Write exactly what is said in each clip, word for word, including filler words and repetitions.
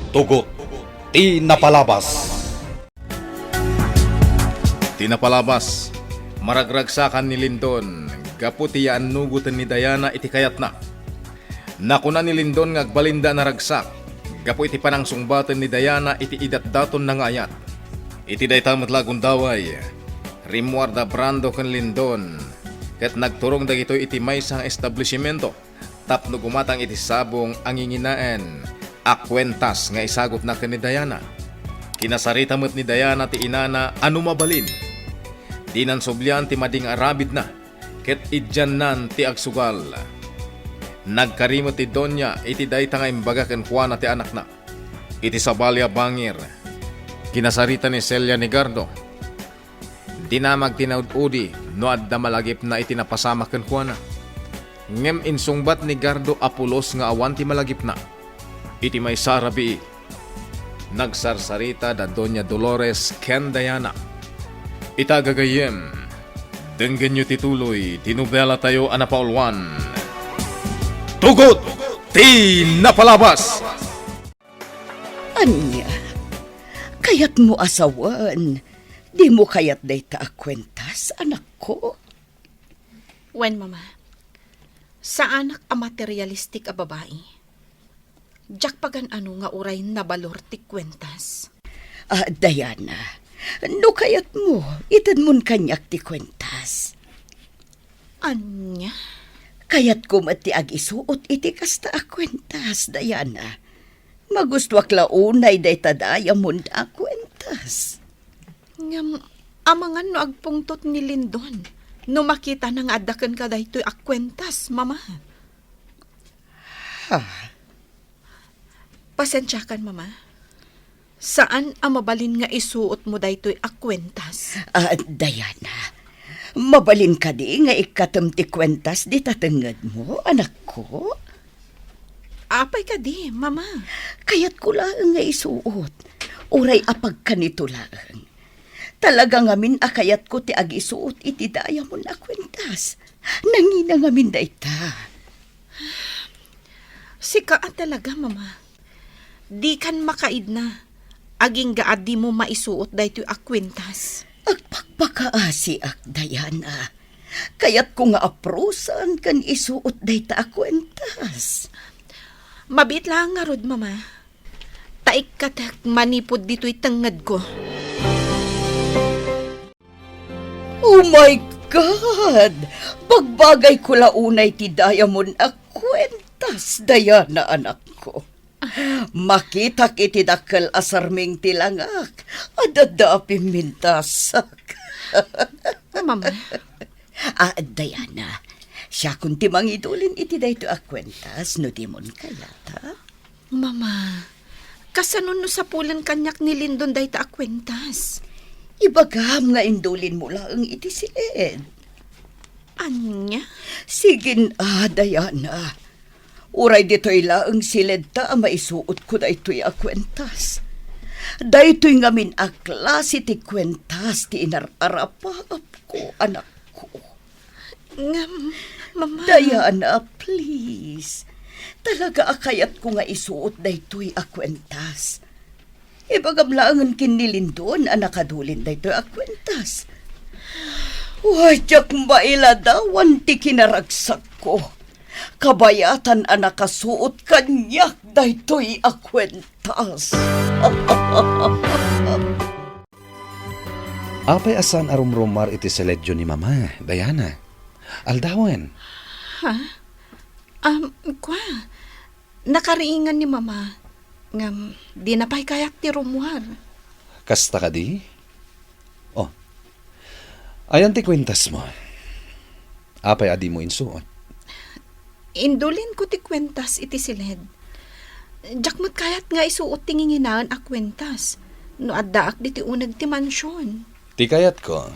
Tugot ti napalabas. Ti napalabas, maragragsakan ni Lindon gapu ti yaannugoten ni Diana iti kayatna. Nakuna ni Lindon nga agbalinda a naragsak gapu iti panangsungbaten ni Diana iti idatdatonna nga ayat. Iti dayta met la a gundaway, rimmuar da Brando ken Lindon ket nagturong dagitoy iti maysa nga establishimento tapno gumatang iti sabong a nginginaen a kuentas nga isagutna ken ni Diana. Kinasarita met ni Diana ti inana a no mabalin, dinan sublian ti madi nga arabidna ket idiannan ti agsugal. Nagkari met ti Doña iti dayta nga imbaga kenkuana ti anakna. Iti sabali a bangir, kinasarita ni Celia ni Gardo. Dinamag ti naud-udi no adda malagipna iti napasamak kenkuana. Ngem insungbat ni Gardo a pulos nga awan ti malagipna. Iti maysa a rabii, nagsarsarita da Doña Dolores ken Diana. Ita gagayyem, denggenyo ti tuloy ti nobelatayo a napauluan, Tugot ti Napalabas! Ania? Kayatmo a sawen? Dimo kayat dayta a kuentas, anakko? Wen, Mama. Saanak a materialistic a babai. Diak pagan-ano nga uray nabalor ti kuentas. Ah, Diana, no kayatmo, itedmon kaniak ti kuentas. Ania? Kayatko met ti agisuot iti kasta a kuentas, Diana. Magustuak la unay dayta diamond a kuentas. Ngem, amangan no agpungtot ni Lindon no makitana nga adda kenka daytoy a kuentas, Mama. Ha? Pasensiakan, Mama. Saan a mabalin nga isuotmo daytoy a kuentas. Ah, Diana, mabalin kadi nga ikkatem ti kuentas dita tengngedmo, anakko? Apay kadi, Mama? Kayatko laeng nga isuot. Uray apagkanito laeng. Talaga ngamin a kayatko ti agisuot iti diamond a kuentas. Nangina ngamin dayta. Sika a talaga, Mama. Dikan makaidna. Agingga a dimo maisuot daytoy a kuentas. Agpakpakaasiak, Diana. Kayatko nga aprosan ken isuot dayta a kuentas. Mabiit laeng ngarud, Mama. Ta ikkatek manipud ditoy tengngedko. Oh my God! Bagbagayko la unay ti diamond a kuentas, Diana, anakko. Makitak iti dakkel a sarming ti langak, adda a pimmintasak. Mama. Ah, Diana, siakon ti mangidulin iti daytoy a kuentas no dimon kayat, ha? Mama, kasano no sapulen kaniak ni Lindon dayta a kuentas? Ibagam nga indulinmo laeng iti siled. Ania? Sige, a, Diana. Uray ditoy laeng siledta a maisuotko daytoy a kuentas. Daytoy ngamin a klase ti kuentas ti inar-arapaapko, anakko. Ngem, Mama. Diana, please. Talaga a kayatko nga isuot daytoy a kuentas. Ibagam laengen ken ni Lindon a nakadulin daytoy a kuentas. Wa, diak mailadawan ti kinaragsakko. Kabayatan a nakasuot kaniak daytoy a kuentas. Apay a saan a rumrumar iti siledyo ni Mama, Diana? Aldawen. Ha? Um, kwa, nakariingan ni Mama. Ngem, dina pay kayat ti rummuar. Kasta kadi? Oh. Ayan ti kuentasmo. Apay a dimo insuot? Indulinko ti kuentas iti siled. Diak met kayat nga isuot ti nginginaen a kuentas no addaak ditoy uneg ti mansion. Ti kayatko,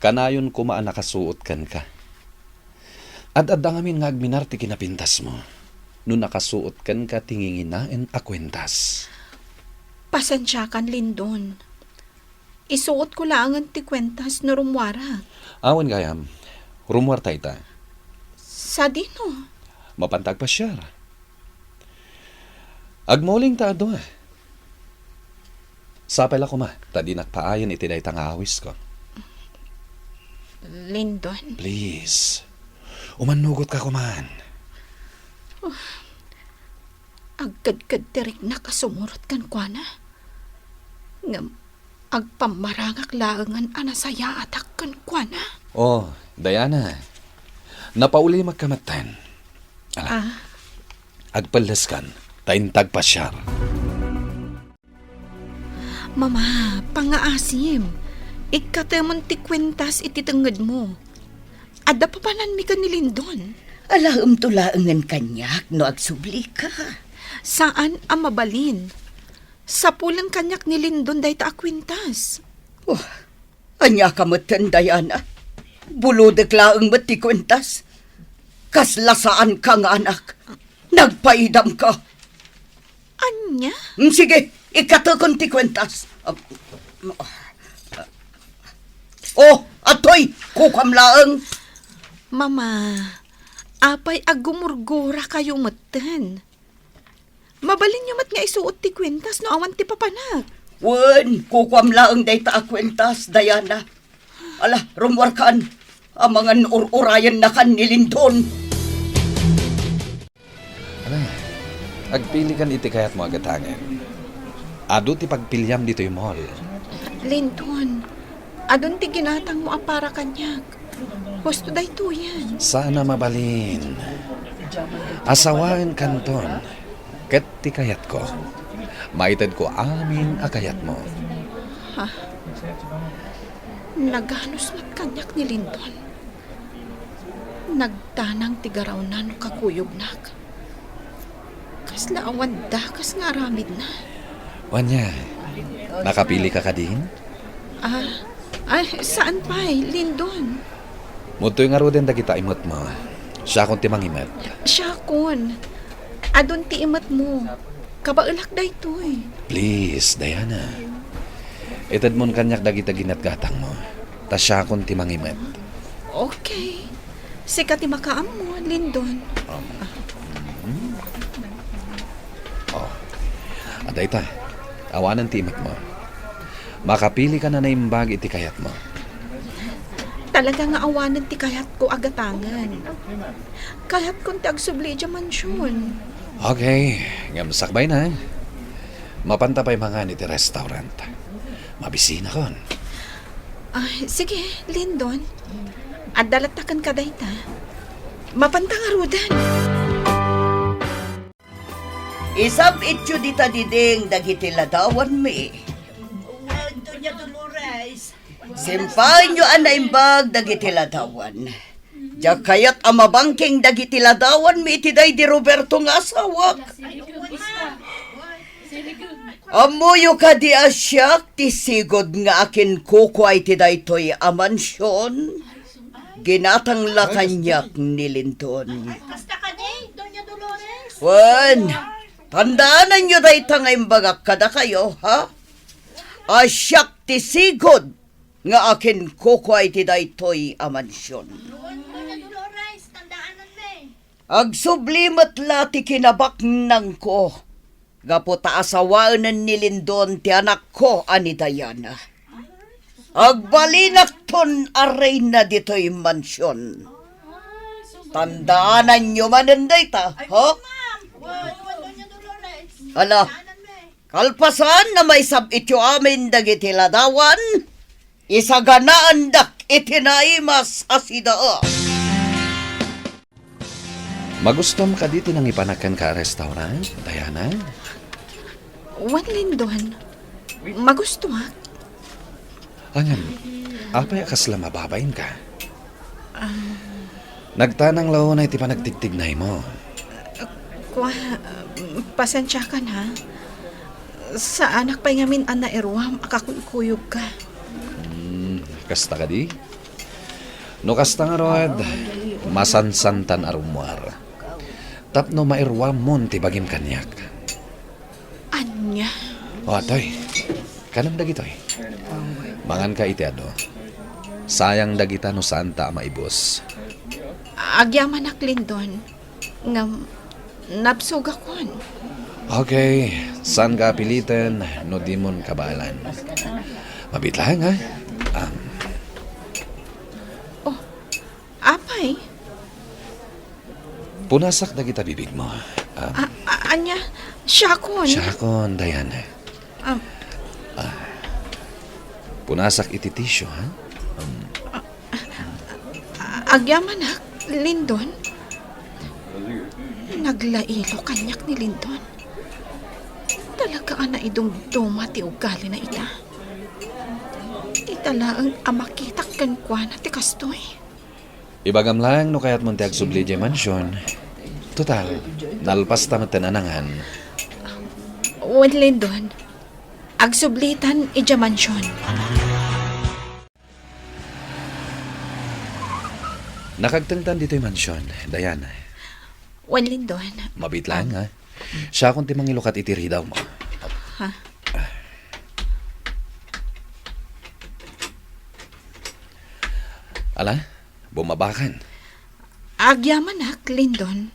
kanayon koma a nakasuot kenka. Ad-adda ngamin nga agminar ti kinapintasmo no nakasuot kenka ti nginginaen a kuentas. Pasensiakan, Lindon. Isuotko laengen ti kuentas no rummuarak. Awan gayam. Rummuarta ita. Sadino? Mapanta agpasiar. Agmauling ta adu. Sapay la koma, ta dinak paayen iti dayta nga awisko. Lindon. Please. Umannugotka koman. Agkedked ti riknak a sumurot kenkuana. Ngem agpammarangak laengen a nasayaatak kenkuana. Oh, Diana. Napaulimek ka metten. Ala. Ah. Agpelleskan, ta inta agpasiar. Mama, pangngaasim. Ikkatemon ti kuentas iti tengngedmo. Adda papananmi ken ni Lindon. Alaemto laengen kaniak no agsublika. Saan a mabalin. Sapulen kaniak ni Lindon dayta a kuentas. Oh, ania ka metten, Diana? Bulodek laeng met ti kuentas. Kasla saanka nga anak. Nagpaidamka. Ania? Mm, sige, ikkatekon ti kuentas. Oh, atoy, kukuam laeng. Mama, apay a gumurgurakayo metten? Mabalinyo met nga isuot ti kuentas no awan ti papanak. Wen, kukuam laeng dayta a kuentas, Diana. Ala, rummuarkan. Amangan ur-urayennakan ni Lindon. Ala, agpilikan iti kayatmo a gatangen. Adu ti pagpiliam ditoy mall. Lindon, adun ti ginatangmo a para kaniak. Husto daytoyen. Saan a mabalin. Asawaenkanton. Ket ti kayatko. Maitedko amin a kayatmo. Ha? Naganus met kaniak ni Lindon. Nagtanang ti garawna no kakuyognak. Kasla awan dakes nga aramidna. Wen, nakapili ka kadin? Ah, ay, saan pay, Lindon? Mudtoy ngaruden dagita imetmo. Siakon ti mangimet. Siakon. Adun ti imetmo. Kabaelak daytoy. Please, Diana. Itedmon kaniak dagita ginatgatangmo. Ta siakon ti mangimet. Okay. Sika ti makaammo, Lindon. Um, mm. Oh. Adda ita. Awanen ti imetmo. Makapili ka na naimbag iti kayatmo. Talaga nga awanen ti kayatko a gatangen. Kayatkon ti agsubli idiay mansion. Okay, ngem sakbay na. Mapanta pay mangan iti restaurant. Mabisinakon. Ah, sige, Lindon. Adda latta kenka dayta. Mapanta ngaruden. Isab-ityo dita diding dagiti ladawanmi. Doña Dolores. Simpaenyo a naimbag dagiti ladawan. Diak kayat a mabangking dagiti ladawanmi iti daydi Roberto nga asawak. Ammoyo kadi a siak ti sigud nga akinkukua iti daytoy a mansion? Ginatang la kaniak ni Lindon. Kasta kadi, Doña Dolores? Wen, tandaananyo dayta nga imbagak kadakayo, ha? A siak ti sigud nga akinkukua iti daytoy a mansion. Wen, Doña Dolores, tandaananmi. Agsubli met la ti kinabaknangko. Gapu ta asawaenen ni Lindon ti anakko a ni Diana. Agbalinakton a reyna ditoy mansion. Tandaananyo manen dayta, ha? Ala, kalpasan a maisab-ityo amin dagiti ladawan, isaganaandak iti naimas a sidaam. Magustom kadi ti nangipanak kenka a restaurant, Diana? Wen, Lindon. Magustoak. Ngem, apay a kasla mababainka? Ah. Nagtanang la unay ti panagtigtignaymo. Kua, pasensiakan, ha? Saanak pay ngamin a nairuam a kakuykuyogka. Hmm, kasta kadi? No kasta ngarud, masansantan a rummuar. Tapno mairuamon ti bagim kaniak. Ania? O, atoy. Kanem dagitoy. Manganka iti adu. Sayang dagita no saanta a maibus. Agyamanak, Lindon. Ngem, nabsogakon. Okay, saanka a piliten no dimon kabaelan. Mabiit laeng, ha? Um, Oh, apay? Punasak dagita bibigmo. Um, A- a- anya? Siakon. Siakon, Diana. Um, Punasak iti tisyo, ha? Um, Agyamanak, Lindon. Naglailo kaniak ni Lindon. Talaga a naidumduma ti ugalina ita. Ita laeng a makitak kenkuana ti kastoy. Ibagam laeng no kayatmon ti agsubli idiay mansion. Total, nalpasta metten a nangan. Wen, Lindon, agsublitan idiay mansion. Nakagtengtan ditoy mansion, Diana. Wen, Lindon. Mabiit laeng, ha? Siakon ti mangilukat iti ridawmo. Ha? Ala, bumabakan. Agyamanak, Lindon.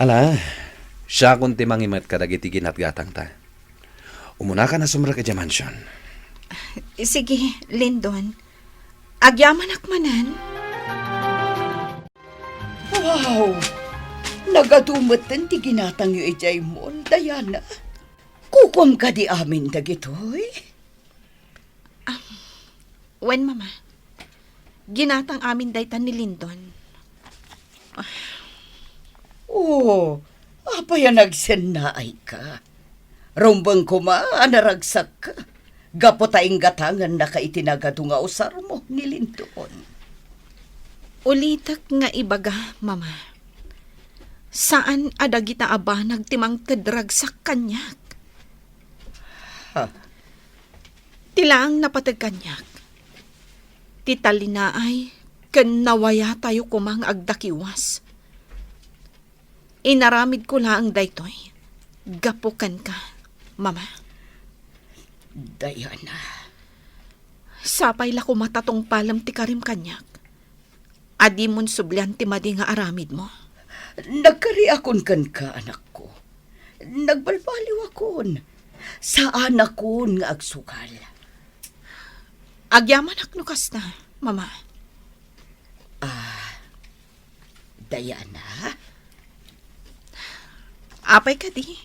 Ala, siakon ti mangimet kadagiti ginatgatangta. Umunaka a sumrek idiay mansion. Sige, Lindon. Agyamanak manen. Wow! Nagadu metten ti ginatangyo idiay mall, Diana. Kukuam kadi amin dagitoy? Wen, Mama. Ginatang amin dayta ni Lindon. Oh, apay a nagsennaayka? Rumbeng koma a naragsakka gapu ta inggatangannaka iti nagadu nga usarmo ni Lindon. Ulitek nga ibaga, Mama. Saan a dagita a banag ti mangted ragsak kaniak. Ha? Ti laeng napateg kaniak, ti talinaay ken nawayatayo koma nga agdakiwas. Inaramidko laeng daytoy gapu kenka, Mama. Diana. Sapay la koma ta tungpalem ti karim kaniak. A dimon sublian ti madi nga aramidmo. Nagkariakon kenka, anakko. Nagbalbaliwakon. Saanakon nga agsugal. Agyamanak no kasta, Mama. Ah, Diana? Apay kadi?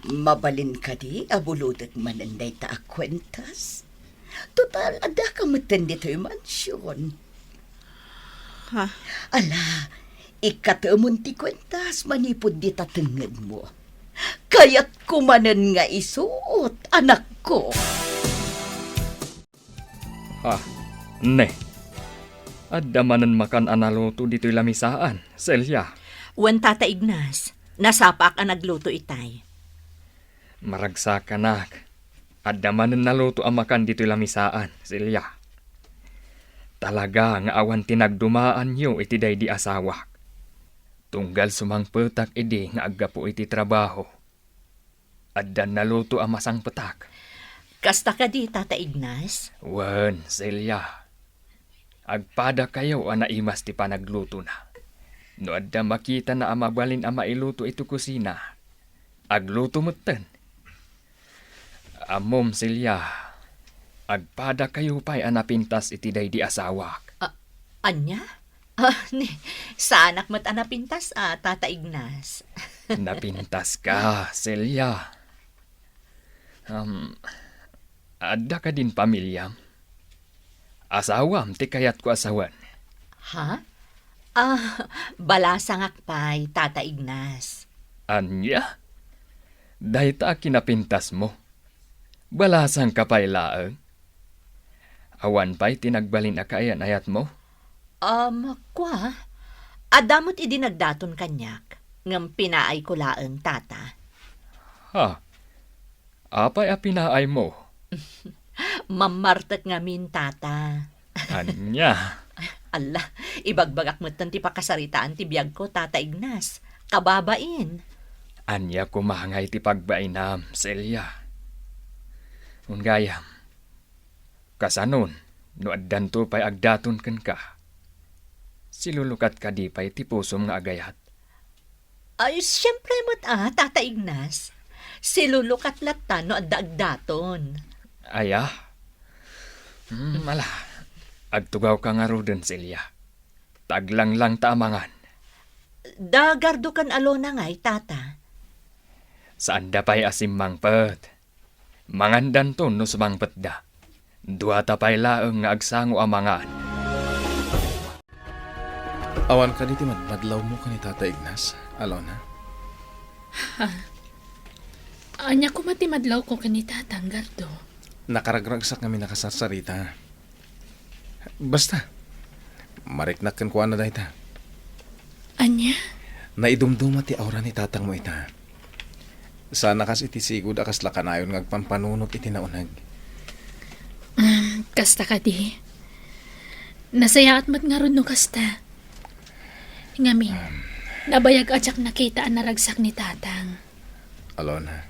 Mabalin kadi a bulutek manen dayta a kuentas? Total, addaka metten ditoy mansion. Ha? Ala, ikatemon ti kuentas manipud dita tengngedmo. Kayatko manen nga isuot, anakko. Ha, ne. Adda manen makan a naluto ditoy lamisaan, Celia. Wen, Tata Ignas, nasapaak a nagluto itay. Maragsakanak. Adda manen naluto a makan ditoy lamisaan, Celia. Talaga nga awan ti nagdumaanyo iti daydi asawak. Tunggal sumangpetak idi nga aggapu iti trabaho. Addan naluto a masangpetak. Kasta kadi, Tata Ignas? Wen, Celia. Agpadakayo a naimas ti panaglutona. No adda makitana a mabalin a mailuto iti kusina, agluto metten. Ammom, Celia, agpadakayo pay a napintas iti daydi asawak. A-, ania? Ah, ni, saanak met a napintas a, Tata Ignas. Napintaska, Celia. Um, adda kadin pamiliam? Asawam ti kayatko a sawen. Ha? Ah, balasangak pay, Tata Ignas. Ania? Dayta a kinapintasmo? Balasangka pay laeng? Awan pay ti nagbalin a kaayan-ayatmo? Um, kua, adda met idi nagdaton kaniak, ngem pinaayko laeng, Tata. Ha? Apay a pinaaymo? Mammartek ngamin, Tata. Ania? Alla, ibagbagak metten ti pakasaritaan ti biagko, Tata Ignas. Kababain. Ania koma ngay ti pagbainam, Celia? Unggayam, kasanon no addanto pay agdaton kenka? Silulukat kadi pay ti pusom nga agayat? Ay, siempre met a, Tata Ignas. Silulukat latta no adda agdaton. Aya? Hmm, ala. Agtugawka ngaruden, Celia. Ta aglanglang ta a mangan. Da Gardo ken Alona ngay, Tata? Saanda pay a simmangpet. Mangandanto no sumangpetda. Duata pay laeng nga agsango a mangan. Awan kadi ti madmadlawmo ken ni Tata Ignas, Alona? Ha? Ania koma ti madlawko ken ni Tatang, Gardo? Nakaragragsak ngamin a kasarsarita. Basta, mariknak kenkuana dayta. Ania? Naidumduma ti aura ni tatangmo ita. Saan a kas iti sigud a kasla kanayon nga agpampanunot iti nauneg. Um, kasta kadi. Nasayaat met ngarud no kasta. Ngamin, Um. nabayag a diak nakita a naragsak ni Tatang. Alona.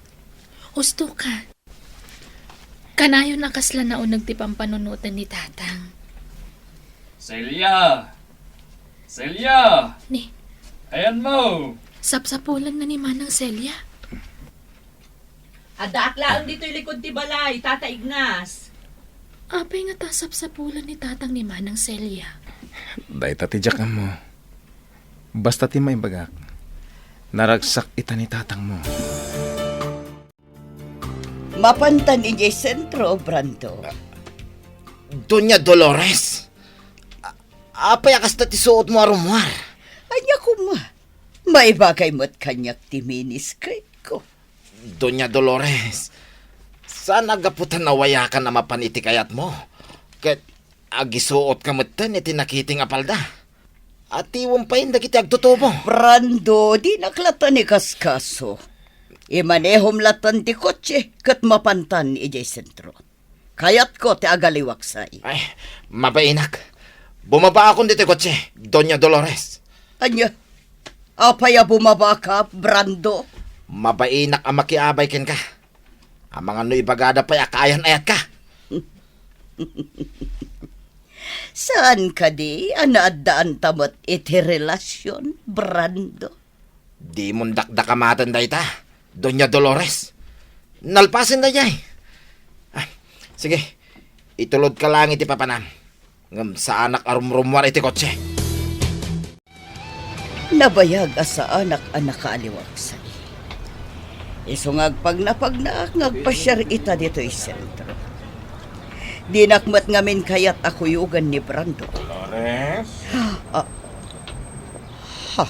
Husto ka. Kanayon a kasla nauneg ti pampanunoten ni Tatang. Celia! Celia! Ni? Ayanmo! Sapsapulanna ni Manang Celia. Addaak laeng ditoy likod ti balay, Tata Ignas. Apay nga ta sapsapulan ni Tatang ni Manang Celia? Dayta ti diak ammo. Basta ti maibagak, naragsak ita ni tatangmo. Mapantan idiay sentro, Brando. Doña Dolores, a-, apay a kasta ti suotmo a rummuar? Ania koma, maibagay met kaniak ti miniskirtko. Doña Dolores, saan a gapu ta nawayakan a mapan iti kayatmo, ket agisuotka metten iti nakiting a palda. Atiwem payen dagiti agtutubo. Brando, dinak latta ni kaskaso. Imanehom latta ti kotse ket mapantan idiay sentro. Kayatko ti agaliwaksay. Ay, mabainak. Bumabaakon ditoy kotse, Doña Dolores. Ania? Apay a bumabaka, Brando? Mabainak a makiabay kenka. Amangan no ibagada pay a kaayan-ayatka. Saan kadi a naaddaanta met iti relasion, Brando? Dimon dakdakamaten dayta, Doña Dolores. Nalpasen daydiay. Ah, sige, itulodka laeng iti papanam. Ngem saanak a rumrummuar iti kotse. Nabayag a saanak a nakaaliwaksay. Isu nga agpagnapagnaak nga agpasiar ita ditoy sentro. Dinak met ngamin kayat a kuyogen ni Brando. Dolores? Ah, ha.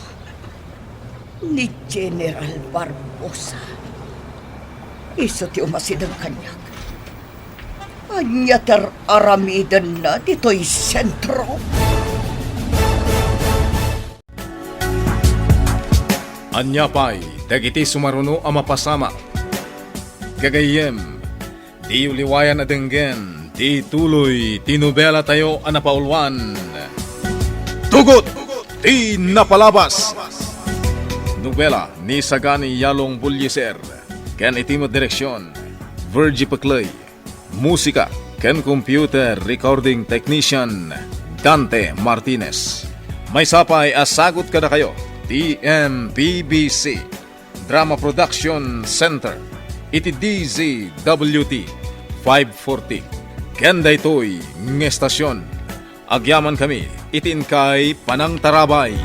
Ni General Barbosa. Isu ti umasideg kaniak. Ania ti ar-aramidenna ditoy sentro? Ania pay dagiti sumaruno a mapasamak? Gagayyem, diyo liwayan a denggen ti tuloy ti nobelatayo a napauluan, Tugot ti Napalabas. Nobela ni Sagani Yalong Bullieser ken iti met direksion, Virgie Pecley. Musika ken computer recording technician, Dante Martinez. Maysa pay a sagut kadakayo ti M P B C Drama Production Center iti D Z W T five forty. Ken daytoy nga estasion, agyamankami iti inkay panangtarabay.